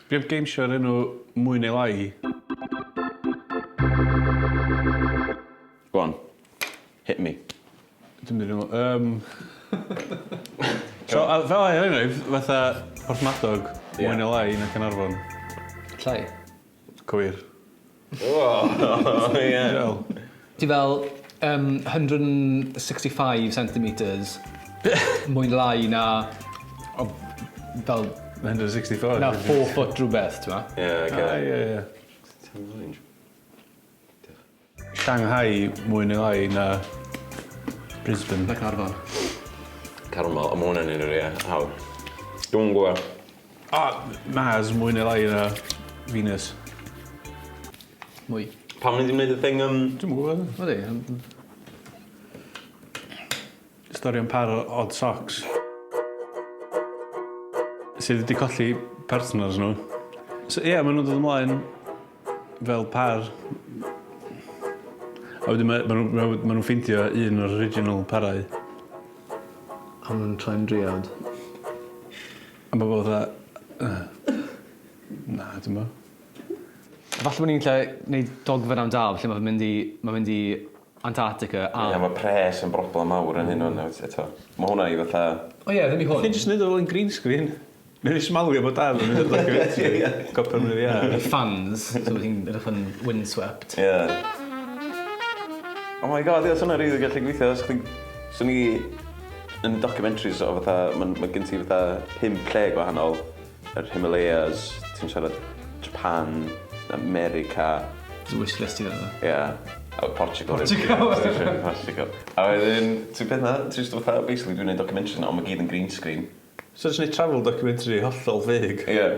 Fi heb game show o'r enw Mwy neu Lai. Go on. Hit me. Dwi'n mynd i So, a fel er enghraifft, fatha Porthmadog, mwy neu lai na Caernarfon. Llai. Cywir. Oh, ie. Fel. Ti fel 165 centimetres mwy neu lai na o, fel 164. na 4 foot rhywbeth, ti'n ma? Ie, oce. Ah, ie, ie. Shanghai mwy neu lai na Brisbane. Na Caernarfon. Carmel, a ma' hwnna'n un o'r ie, hawdd. Dwi'm yn gwybod. O, Mars mwy neu lai na Venus. Mwy. Pam ni ddim wneud y thing Dwi'm yn gwybod. Ydy. Stori am par o odd socks. Sydd wedi colli partners nhw. So ie, yeah, maen nhw'n dod ymlaen fel par. A wedyn ma' ma' nhw ma' ma' nhw'n ffeindio un o'r original parau. A maen nhw'n troi'n driawd. A ma' pobl fatha yy na, dwi'm bo. Falle bod ni'n lle neud dogfen am Daf lle ma' fe'n mynd i ma'n mynd i Antarctica a... Ie, mae pres yn broblem mawr yn hyn o'n eto. Mae hwnna i fatha... O ie, ddim i hwn. Ti'n jyst neud o fel yn green screen. Neu ni smalio bod Daf yn mynd i'r documentary. Copper mynd i ar. Fans, so bod hi'n edrych yn windswept. Ie. Oh my god, ie, os hwnna'n rili gallu gweithio. Os chdi... Swn i yn documentaries o fatha, mae ma gen ti fatha pump lle gwahanol. Yr Himalayas, ti'n siarad Japan, America. It's a wish list i ddod. Ie. Yeah. A Portugal. Portugal. Portugal. A wedyn, ti'n peth na, ti'n just fatha, basically dwi'n neud documentaries na, ond mae gyd yn green screen. So jyst neud travel documentary hollol fake. Ie. Yeah.